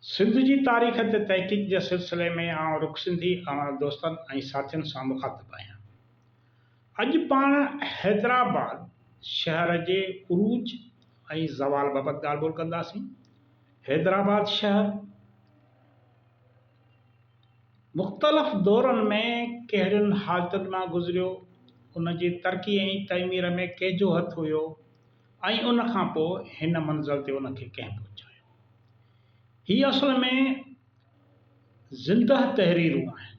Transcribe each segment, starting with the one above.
سنڌ جي تاريخ تي تحقيق جي سلسلي ۾ آئون رڪ سنڌي اوهان دوستن ۽ ساٿين سان مخاطب آهيان. اڄ پاڻ حيدرآباد شهر جي عروج ۽ زوال بابت ڳالهه ٻولهه ڪنداسين. حيدرآباد شهر مختلف دورن ۾ ڪهڙين حالتن مان گذريو، ان جي ترقي ۽ تعمير ۾ ڪنهن جو هٿ هيو ۽ ان کان پوء هن منزل تي ان کي ڪنهن پهچايو. هي اصل ۾ زنده تحريرون آهن،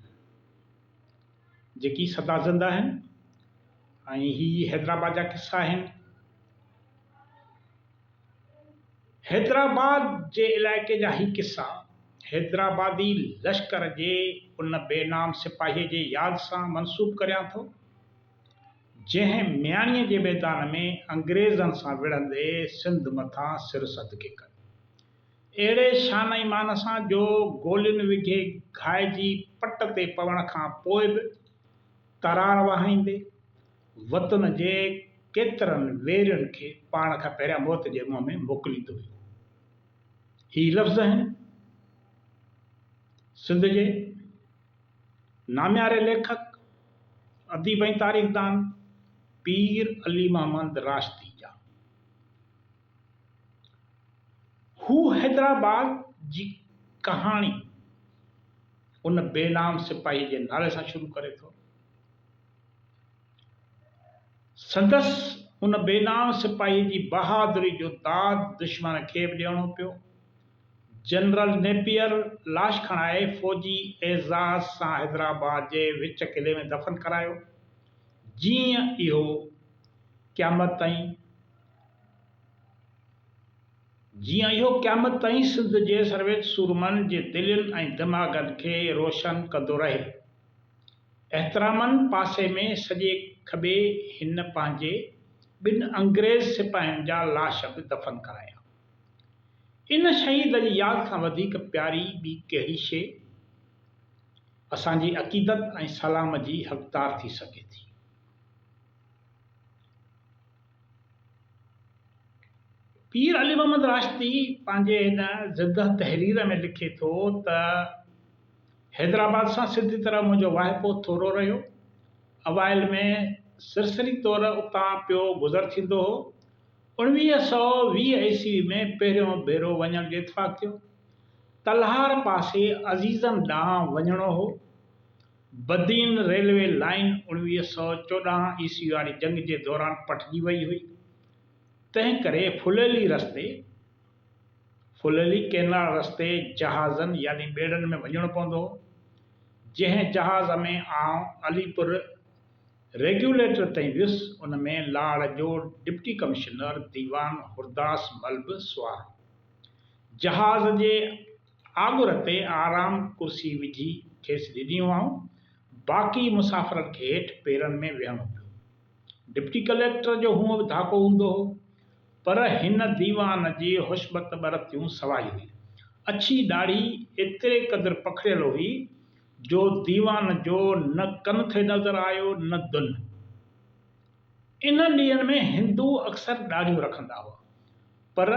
جيڪي سدا زنده آهن ۽ هي حيدرآباد جا قصا آهن. حيدرآباد جي علائقي جا هي قصا حيدرآبادي لشڪر جي ان بي نام سپاهيء جي ياد سان منسوب ڪريان ٿو، جنهن مياڻيء جي ميدان ۾ انگريزن سان وڙهندي سنڌ مٿان سر صدقي ڪيو. اهڙي شان ۽ مان سان جو گولين وگهي گهائجي پٽ تي پوڻ کان پوء به ترار وهائيندي وطن جي ڪيترن ويرين کي پاڻ کان پهريان موت جي منهن ۾ موڪليندو ويو. هي لفظ آهن سنڌ جي نامياري ليکڪ، اديب ۽ تاريخدان پير علي محمد راشدي جا. هو حيدرآباد جي ڪهاڻي ان بي نام سپاهي جي نالي سان شروع ڪري ٿو. سندس ان بي نام سپاهي جي بهادري جو داد دشمن کي به ڏيڻو پيو. جنرل نيپيئر لاش کڻائي فوجي اعزاز سان حيدرآباد جي وچ قلعي ۾ دفن ڪرايو، جيئن اهو قيامت تائين جيئن اهو قيامت تائين سنڌ جي سرويچ سورمن جي دلين ۽ دماغن کي روشن ڪندو رهي. احتراماً پاسي ۾ سڄي کٻي هن پنهنجي ٻن انگريز سپاهين جا لاش به دفن ڪرايا. ان شهيد جي ياد کان وڌيڪ پياري ٻي ڪهڙي شيء اسان جي عقيدت ۽ سلام جي حقدار ٿي سگهي ٿي؟ پير علي محمد راشدي پنهنجي هن زنده تحرير ۾ لکي ٿو ته حيدرآباد سان سڌي طرح منهنجو واهپو ٿورو رهيو. اوائل ۾ سرسري طور اتان پيو گذر ٿيندو هو. 1920 عيسوي ۾ پهريون ڀيرو وڃڻ جو اتفاق ٿيو. تلهار پاسي عزيزن ڏانهن وڃڻو هو. بدين ريلوي لائين 1914 عيسوي واري جنگ جي دوران پٽجي وئي هئي، تنهن ڪري ڦليلي رستي، ڦليلي ڪئنال رستي جهازن يعني ٻيڙن ۾ وڃڻو پوندو هو. جنهن جهاز ۾ آئون عليپور ريگيوليٽر تائين ويس، ان ۾ لاڙ جو ڊپٽي ڪمشنر ديوان هرداس مل به سوار هو. جهاز جي آڳر تي آرام ڪرسي وجهي کيس ڏني هئائون، باقي مسافرن کي هيٺ پيرن ۾ ويهڻو پيو. ڊپٽي ڪليڪٽر جو هونء به ڌاڪو هوندو هو، پر هن ديوان جي حشمت ٻه رتيون سوائي هئي. اڇي ڏاڙهي ايتري قدر پکڙيل هئي جو ديوان جو نه ڪن ٿي نظر آيو نه دن. انهن ڏينهن ۾ هندو اڪثر ڏاڙهيون رکندا هئا، پر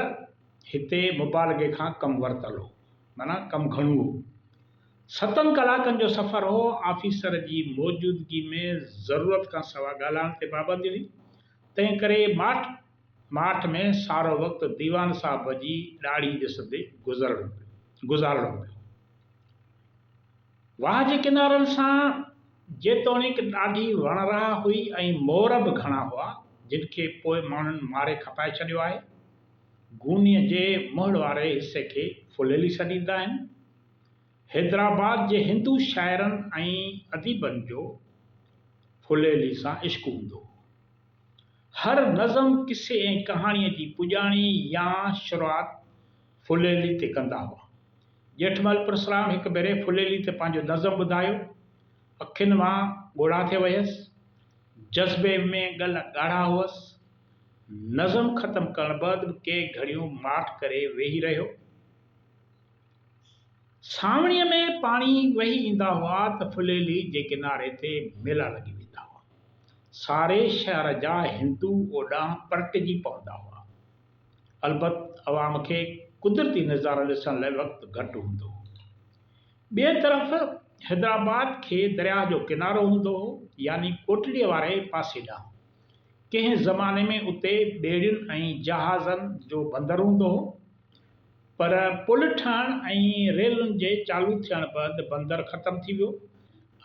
هتي مبالغي کان ڪم ورتل هو، معنيٰ ڪم گهڻو هو. ستن ڪلاڪن جو سفر هو، آفيسر جي موجودگي ۾ ضرورت کان سوا ڳالهائڻ تي پابندي هئي، تنهن ڪري ماٺ ماٺ ۾ سارو وقت ديوان صاحب جي ڏاڙهي ڏسندي گذارڻو پيو. واهه جي ڪنارن سان جيتوڻيڪ ڏاڍي وڻراهه هئي ۽ مور به گهڻا هئا، جن کي پوء ماڻهن ماري کپائي ڇڏيو آهي. گونيء جي مهڙ واري حصي کي ڦليلي سڏيندا آهن. حيدرآباد جي هندو شاعرن ۽ اديبن جو ڦليلي سان عشق هوندو هو. هر نظم، قصي ۽ ڪهاڻيء جي پڄاڻي يا شروعات ڦليلي تي ڪندا هئا. ڄيٺمل پرسرام هڪ ڀيري ڦليلي تي پنهنجو نظم ٻڌايو. اکين مان ڳوڙها ٿي وهيس. جذبي ۾ ڳل ڳاڙها هئس. نظم ختم ڪرڻ بعد به ڪي گهڙيون ماٺ ڪري ويهي رهيو. سانوڻيء ۾ پاڻي وهي ايندا هئا ته ڦليلي جي ڪناري تي ميلا لڳي ويندا هئا. ساري شهر جا هندو اوڏانهن پرٽجي پوندا هئا. البت عوام کي. قدرتي نظارا ڏسڻ لاء وقت گهٽ هوندو هو. ٻئي طرف حيدرآباد کي درياهه جو ڪنارو هوندو هو، يعني ڪوٽڙيء واري پاسي ڏانهن. ڪنهن زماني ۾ اتي ٻيڙين ۽ جهازن جو بندر هوندو هو، پر پل ٺهڻ ۽ ريلن جي چالو ٿيڻ بعد بندر ختم ٿي ويو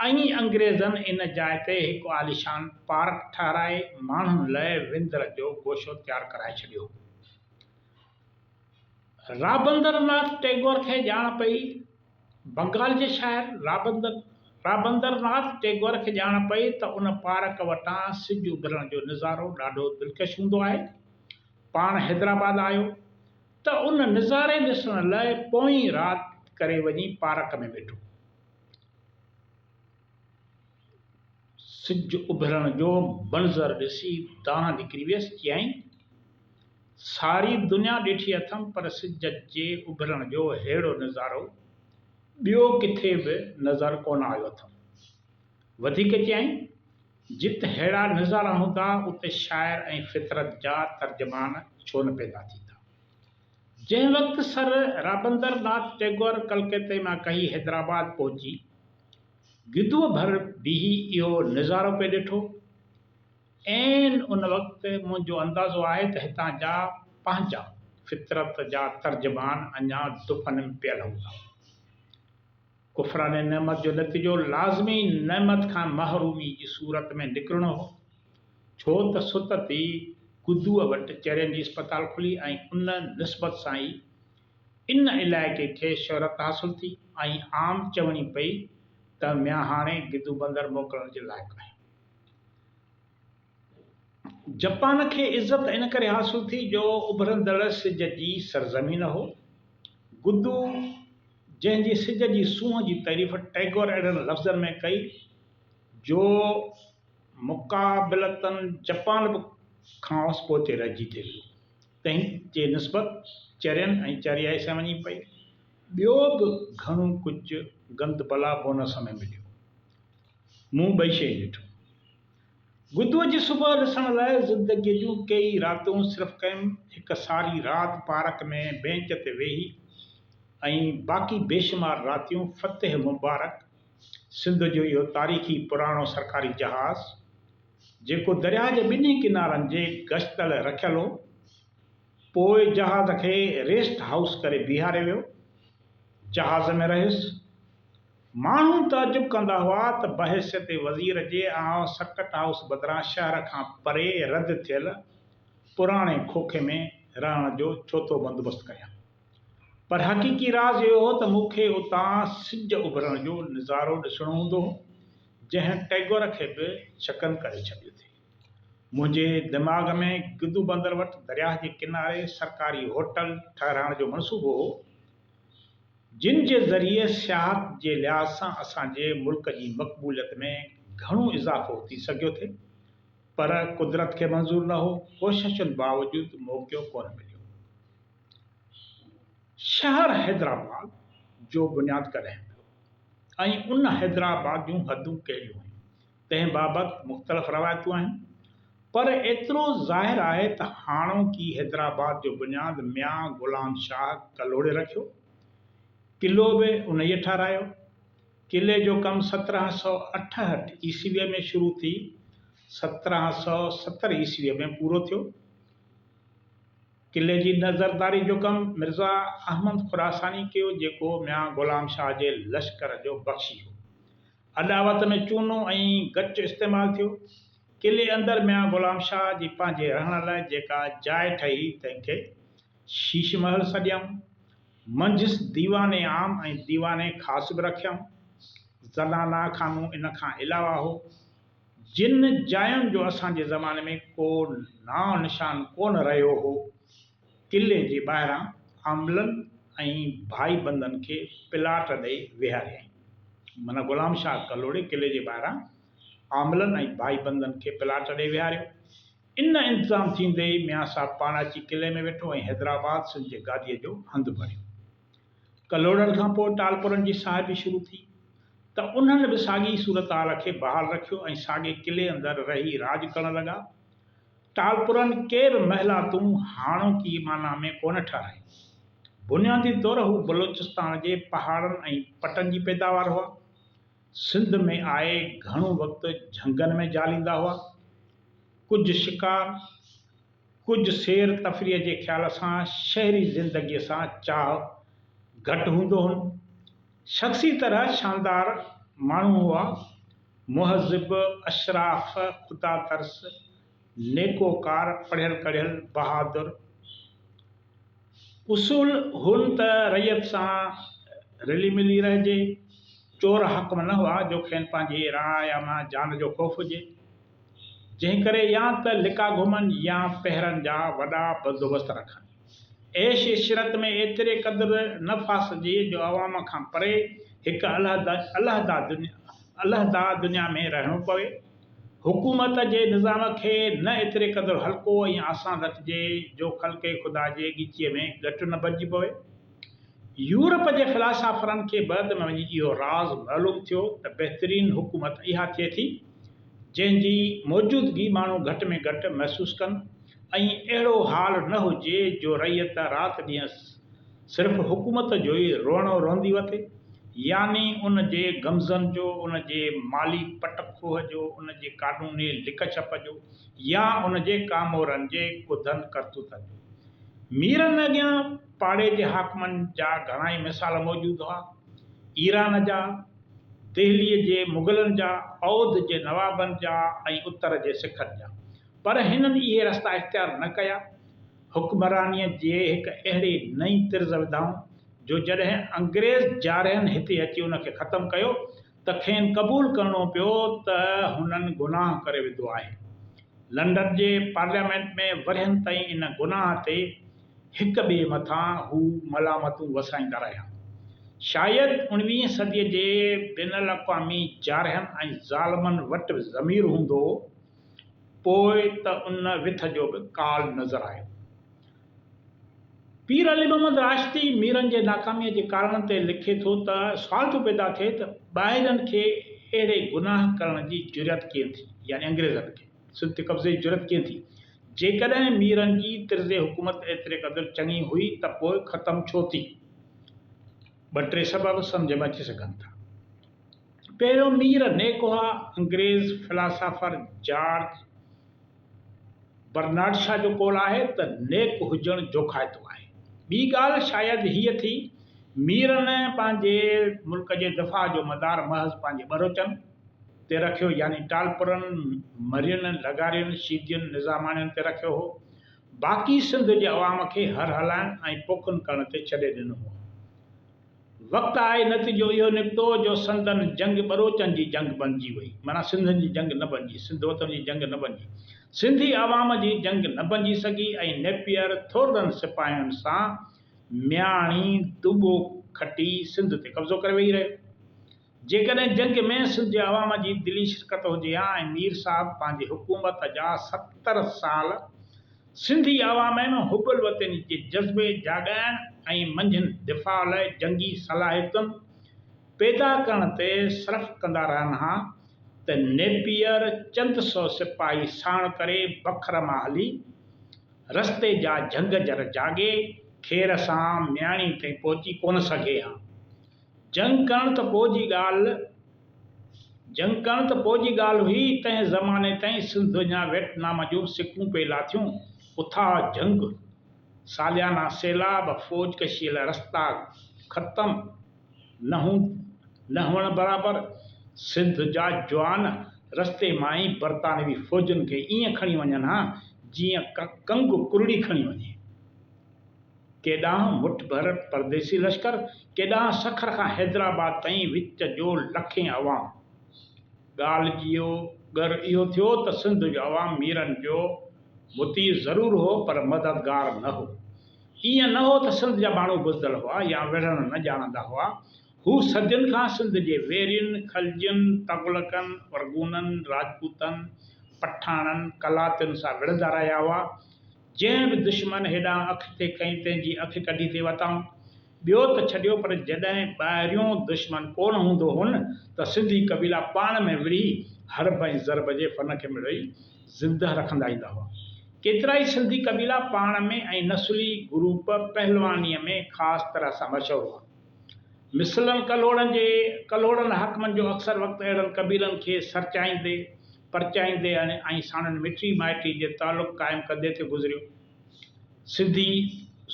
۽ انگريزن ان جاء تي هڪ عاليشان پارڪ ٺهرائي ماڻهن لئه وندر جو گوشو تيار ڪرائي ڇڏيو. رابندر ناٿ ٽئگور کي ڄاڻ پئي بنگال جي شاعر رابندر ناٿ ٽئگور کي ڄاڻ پئي ته ان پارڪ وٽان سج اڀرڻ جو نظارو ڏاڍو دلڪش هوندو آهي. پاڻ حيدرآباد آيو ته ان نظاري ڏسڻ لئه پوئين رات ڪري وڃي پارڪ ۾ ويٺو. سج اڀرڻ جو منظر ڏسي دانهن نڪري ويس، چيائين، ساري دنيا ڏٺي اٿم پر سج جي اڀرڻ جو ههڙو نظارو ٻيو ڪٿي به نظر ڪونه آيو اٿم. وڌيڪ چيائين، جت ههڙا نظارا هوندا اتي شاعر ۽ فطرت جا ترجمان ڇو نه پيدا ٿيندا. جنهن وقت سر رابندر ناٿ ٽئگور ڪلڪتي مان ڪهي حيدرآباد پهچي گدوء ڀر بيهي اهو نظارو پئي ڏٺو. عين ان وقت منهنجو اندازو آهي ته هتان جا پنهنجا فطرت جا ترجمان اڃا دفن ۾ پيل هوندا. ڪفران نعمت جو نتيجو لازمي نعمت کان محرومي جي صورت ۾ نڪرڻو هو. ڇو ته ستت ئي گدوء وٽ چرين جي اسپتال کلي ۽ ان نسبت سان ئي ان علائقي کي شهرت حاصل ٿي ۽ عام چوڻي پئي ته ميان هاڻي گدو بندر موڪلڻ جي لائق آهي. جپان کي عزت ان ڪري حاصل ٿي جو اڀرندڙ سج جي سرزمين هو. گدو جنهن جي سج جي سونهن جي تعريف ٽئگور اهڙن لفظن ۾ ڪئي جو مقابلتاً جپان به کانئس پوئتي رهجي ٿي ويو. تنهن جي نسبت چرين ۽ چريائي سان وڃي پئي. ٻيو به گهڻو ڪجهه گند بلا بونس ۾ مليو. مون ٻئي شيء ڏٺو. گدوء جي صبح ڏسڻ لاء زندگيء جون ڪيئي راتون صرف ڪيم. هڪ ساري رات پارڪ ۾ بينچ تي ويهي ۽ باقي بيشمار راتيون فتح مبارڪ، سنڌ جو اهو تاريخي پراڻو سرڪاري جهاز، جيڪو درياهه جي ٻنهي ڪنارن جي گشت لاء رکيل هو. پوء جهاز کي ريسٽ هائوس ڪري بيهاريو ويو. جهاز ۾ رهيس. ماڻهو تعجب ڪندا هئا ته بحيثيت وزير جي آئون سرڪٽ هائوس بدران شهر کان پري رد ٿيل پراڻي کوکي ۾ رهڻ جو ڇو ٿو بندوبست ڪريان. پر حقيقي راز اهو هو ته مون کي اتان سج اڀرڻ جو نظارو ڏسڻو هوندو هو. جنهن ٽئگور کي به شڪن ڪري ڇڏيو ٿي. منهنجي دماغ ۾ گدو بندر وٽ درياهه جي ڪناري سرڪاري هوٽل ٺهرائڻ جو منصوبو هو، جن جي ذريعي سياحت جي لحاظ سان اسان جي ملڪ جي مقبوليت ۾ گهڻو اضافو ٿي سگهيو ٿي، پر قدرت کي منظور نه هو، ڪوششن باوجود موقعو ڪونه مليو. شهر حيدرآباد جو بنياد ڪڏهن پيو؟ ۽ ان حيدرآباد جون حدون ڪهڙيون هيون، تنهن بابت مختلف روايتون آهن، پر ايترو ظاهر آهي ته هاڻوڪي حيدرآباد جو بنياد ميان غلام شاهه ڪلهوڙي رکيو. قلعو به انهيء ٺهرايو. قلعي جو ڪم 1768 عيسويء ۾ شروع ٿي 1770 عيسويء ۾ پورو ٿيو. قلعي جي نظرداري جو ڪم مرزا احمد خراساني ڪيو، جيڪو ميان غلام شاهه جي لشڪر جو بخشي هو. اڏاوت ۾ چونو ۽ گچ استعمال ٿيو. قلعي اندر ميان غلام شاهه جي پنهنجي رهڻ لاء جيڪا جاء ٺهي، تنهن کي شيش محل سڏيائون. منجهس ديوان عام ۽ ديوان خاص به رکيائون. زنانه خانو ان کان علاوه هو. جن جاين جو اسان جي زماني ۾ ڪو نانء نشان ڪونه رهيو هو، قلعي جي ٻاهران عاملن ۽ ڀائيبندن کي پلاٽ ڏئي ويهاريائين. معنيٰ غلام شاهه ڪلهوڙي قلعي جي ٻاهران عاملن ۽ ڀائيبندن کي پلاٽ ڏئي ويهاريو. ان انتظام ٿيندي ئي ميان صاحب پاڻ اچي قلعي ۾ ويٺو ۽ حيدرآباد سنڌ جي گاديء جو هنڌ بڻيو. ڪلهوڙن کان پوء ٽالپرن جي صاحبي شروع ٿي ته انهن به ساڳي صورتحال کي بحال رکيو ۽ ساڳي قلعي اندر رهي راڄ ڪرڻ لڳا. ٽالپرن ڪي به محلاتون هاڻوڪي معنيٰ ۾ ڪونه ٺهرايون. بنيادي طور هو بلوچستان جي پهاڙن ۽ پٽن جي پيداوار هئا. سنڌ ۾ آئي گهڻو وقت جهنگن ۾ جاليندا هئا. ڪجهه شڪار، ڪجهه سير تفريح جي خيال سان شهري زندگيء سان چاهه گهٽ هوندو هن. شخصي طرح شاندار ماڻهو هئا. مهذب، اشراف، خدا ترس، نيڪو ڪار، پڙهيل ڪڙهيل، بهادر. اصول هن ته رعيت سان رلي ملي رهجي. چور حاڪم نه هئا جو کين پنهنجي رعايا مان جان جو خوف هجي. جنهن ڪري يا ته لڪا گهمن يا پهرن جا وڏا بندوبست رکن. عيش عشرت ۾ ايتري قدر نه ڦاسجي جو عوام کان پري هڪ علحده دنيا ۾ رهڻو پوي. حڪومت جي نظام کي نه ايتري قدر هلڪو ۽ آسان رکجي جو خلق خدا جي ڳچيء ۾ ڳٽ نه بنجي پوي. يورپ جي فلاسافرن کي بعد ۾ وڃي اهو راز معلوم ٿيو ته بهترين حڪومت اها ٿئي ٿي جنهن جي موجودگي ماڻهو گهٽ ۾ گهٽ محسوس ڪن ۽ اهڙو حال نه هجي جو رعيت رات ڏينهن صرف حڪومت جو ئي روئڻو روئندي وتي، يعني ان جي غمزن جو، ان جي مالي پٽ کوهه جو، ان جي قانوني لڪ ڇپ جو يا ان جي ڪامورن جي ڪڌن ڪرتوتن جو. ميرن اڳيان پاڙي جي حاڪمن جا گهڻائي مثال موجود هئا. ايران جا، دهليء جي مغلن جا، اوڌ جي نوابن جا ۽ اتر جي سکن جا. پر هنن اهي رستا اختيار نه ڪيا. حڪمرانيء جي هڪ اهڙي نئين طرز وڌائون، جو جڏهن انگريز جارحن هتي اچي ان کي ختم ڪيو ته کين قبول ڪرڻو پيو ته هنن گناهه ڪري وڌو آهي. لنڊن جي پارليامينٽ ۾ ورهين تائين ان گناهه تي هڪ ٻئي مٿان هو ملامتون وسائيندا رهيا. شايد اڻويهين صديء جي بين الاقوامي جارحن ۽ ظالمن وٽ به ضمير هوندو هو، پوء ته ان وٿ جو به ڪال نظر آيو. پير علي محمد راشدي ميرن جي ناڪاميء جي ڪارڻن تي لکي ٿو ته سوال ٿو پيدا ٿئي ته ٻاهرين کي اهڙي گناهه ڪرڻ جي جرئت ڪيئن ٿي يعني انگريزن کي سنڌ تي قبضي جي جرئت ڪيئن ٿي؟ جيڪڏهن ميرن جي طرز حڪومت ايتري قدر چڱي هئي ته پوء ختم ڇو ٿي؟ ٻه ٽي سبب سمجهه ۾ اچي سگهن ٿا. پهريون مير نيڪ هئا، انگريز فلاسافر جارج برنارڊشا جو قول آهي ته نيڪ هجڻ جوکائتو آهي. ٻي ڳالهه شايد هيء ٿي، ميرن پنهنجي ملڪ جي دفاع جو مدار محض پنهنجي ٻروچن تي رکيو يعني ٽالپرن، مرين، لغارين، شيدين، نظاماڻين تي رکيو هو. باقي سنڌ جي عوام کي هر هلائڻ ۽ پوکن ڪرڻ تي ڇڏي ڏنو هو. وقت آئي نتيجو اهو نڪتو جو سندن جنگ ٻروچن جي جنگ بڻجي وئي معنيٰ سنڌين جي جنگ نه بڻجي سنڌ وطن جي جنگ نه بڻجي سنڌي عوام جي جنگ نه بڻجي سگهي ۽ نيپئر ٿورڙن سپاهين سان مياڻي دٻو کٽي سنڌ تي قبضو ڪري ويهي رهيو. جيڪڏهن جنگ ۾ سنڌ جي عوام جي دلي شرڪت هجي ها ۽ مير صاحب پنهنجي حڪومت جا 70 سال سنڌي عوام ۾ حب الوطني جي جذبي جاڳائڻ ۽ منجهن دفاع لاء جنگي صلاحيتن پيدا ڪرڻ تي صرف ڪندا رهن ها ته نيپيئر چند سو سپاهي ساڻ ڪري بکر مان هلي رستي جا جهنگ جر جاڳي خير سان مياڻي تائين پهچي ڪونه سگهي ها. جنگ ڪرڻ ته پوء جي ڳالهه جنگ ڪرڻ ته پوء جي ڳالهه هئي، تنهن زماني تائين سنڌ اڃا ويٽنام جون سڪون پئي لاٿيون، اٿاهه جهنگ، ساليانا سيلاب، فوج ڪشيء لاء رستا ختم نه نه هئڻ برابر، سنڌ جا جوان رستي مان ئي برطانوي فوجن کي ائين کڻي وڃن ها، جيئن ڪنگ ڪرڙي کڻي وڃي. ڪيڏانهن مٺ ڀر پرديسي لشڪر، ڪيڏانهن سکر کان حيدرآباد تائين وچ جو لکين عوام. ڳالهه جو ڳر اهو ٿيو ته سنڌ جو عوام ميرن جو مطيع ضرور هو پر مددگار نه هو. ائين نه هو ته سنڌ جا ماڻهو بزدل هئا يا وڙهڻ نه ڄاڻندا هئا. هو صدين کان سنڌ جي ويرين، خلجين، تغلقن، ارغونن، راجپوتن، پٺاڻن، قلاتين سان وڙهندا رهيا هئا. جنهن به دشمن هيڏانهن اک ٿي کنئي تنهن جي اک ڪڍي ٿي ورتائون. ٻيو ته ڇڏيو پر جڏهن ٻاهريون دشمن ڪونه هوندو هون ته سنڌي قبيلا پاڻ ۾ وڙهي حرب ۽ ضرب جي فن کي مڙوئي زندهه رکندا ايندا هئا. ڪيترائي سنڌي قبيلا پاڻ ۾ ۽ نسلي گروپ پهلوانيء ۾ خاص طرح سان مشهور هئا. مثلاً ڪلهوڙن جي ڪلهوڙن حاڪمن جو اڪثر وقت اهڙن قبيلن کي سرچائيندي، پرچائيندي ۽ ساڻن مٽي مائٽي جي تعلق قائم ڪندي ٿي گذريو. سنڌي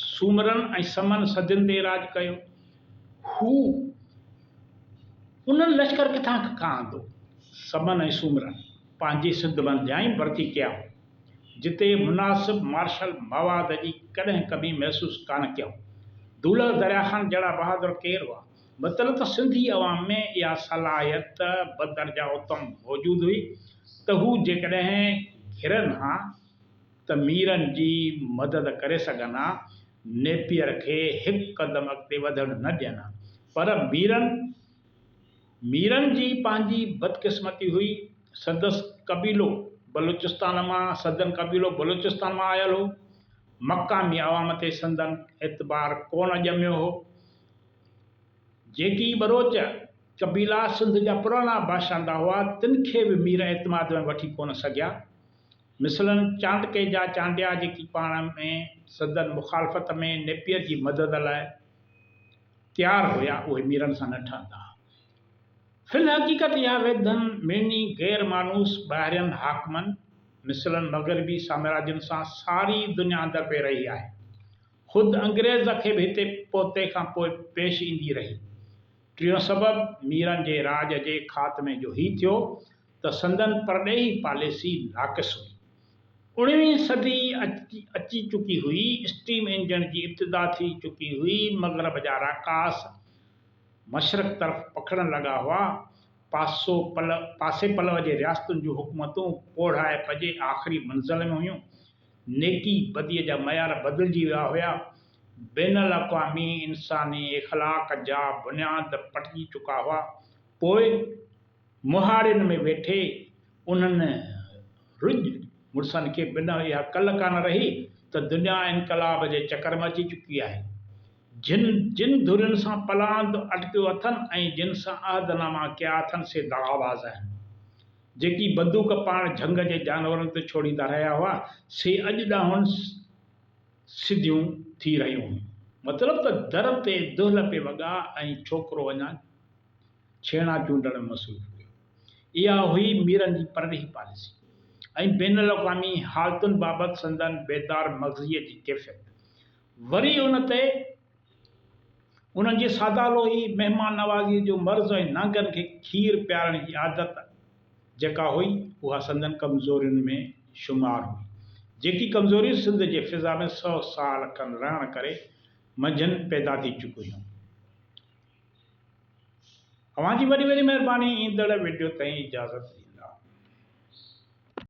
سومرن ۽ سمن صدين تي راڄ ڪيو. هو انهن لشڪر ڪٿان کان آندو؟ سمن ۽ سومرن پنهنجي سنڌ منجهان ئي ڀرتي ڪيا هئا. جتي مناسب مارشل مواد جي ڪڏهن ڪمي محسوس ڪانه ڪيائون. دولهه دريا خان جهڙا بهادر ڪير هئا؟ مطلب ته سنڌي عوام ۾ اها صلاحيت بدرجه اتم موجود هئي ته هو جيڪڏهن گهرن ها ته ميرن جي مدد ڪري سگهن ها، نيپئر کي هڪ قدم اڳتي وڌڻ نه ڏين ها. پر ميرن. ميرن جي پنهنجي بدقسمتي هئي، سندس قبيلو بلوچستان مان سندن قبيلو بلوچستان مان آيل هو. مقامي عوام تي سندن اعتبار ڪونه ڄميو هو. جيڪي ٻروچ قبيلا سنڌ جا پراڻا باشندا هئا، تن کي به مير اعتماد ۾ وٺي ڪونه سگهيا. مثلاً چانڊڪي جا چانڊيا جيڪي پاڻ ۾ سندن مخالفت ۾ نيپئر جي مدد لاء تيار هيا اهي ميرن سان نه ٺهندا ها. في الحقيقت اها ويڌن مڙني غير مانوس ٻاهرين حاڪمن مثلاً مغربي سامراجين سان ساري دنيا اندر پئي رهي آهي. خود انگريز کي به هتي پهتي کان پوء پيش ايندي رهي. ٽيون سبب ميرن جي راڄ جي خاتمي جو هي ٿيو ته سندن پرڏيهي پاليسي ناقص هئي. اڻويهين صدي اچي چڪي هئي، اسٽيم انجڻ جي ابتدا ٿي چڪي هئي، مغرب جا راڪاس مشرق طرف پکڙڻ لڳا هئا، پاسو پاسي پلو جي رياستن جون حڪومتون پوڙهائپ جي آخري منزل ۾ هيون، نيڪي بديء جا معيار بدلجي ويا هيا، بين الاقوامي انساني اخلاق جا بنياد پٽجي چڪا هئا، پوء مهاڙين ۾ ويٺي انهن رڄ مڙسن کي بنهه اها ڪل ڪانه رهي ته دنيا انقلاب جي چڪر ۾ اچي چڪي آهي. جن جن ڌرين سان پلاند اٽڪيو اٿن ۽ جن سان عهدناما ڪيا اٿن سي دغاباز آهن. جيڪي بندوق پاڻ جهنگ جي جانورن تي ڇوڙيندا رهيا هئا سي اڄ ڏانهن سڌيون ٿي رهيون هيون. مطلب ته در تي دهل پئي وڳا ۽ ڇوڪرو اڃا ڇيڻا چونڊڻ ۾ مصروف هيو. اها هئي ميرن جي پرڏيهي پاليسي ۽ بين الاقوامي حالتن بابت سندن بيدار مغزيء جي ڪيفيت. وري ان تي انهن جي ساده لوحي، مهمان نوازيء جو مرض ۽ نانگن کي کير پيارڻ جي عادت جيڪا هئي، اها سندن ڪمزورين ۾ شمار هئي. جيڪي ڪمزوريون سنڌ جي فضا ۾ سئو سال کن رهڻ ڪري منجهن پيدا ٿي چڪيون هيون. اوهان جي وڏي وڏي مهرباني ايندڙ وڊيو تائين اجازت ڏيندا.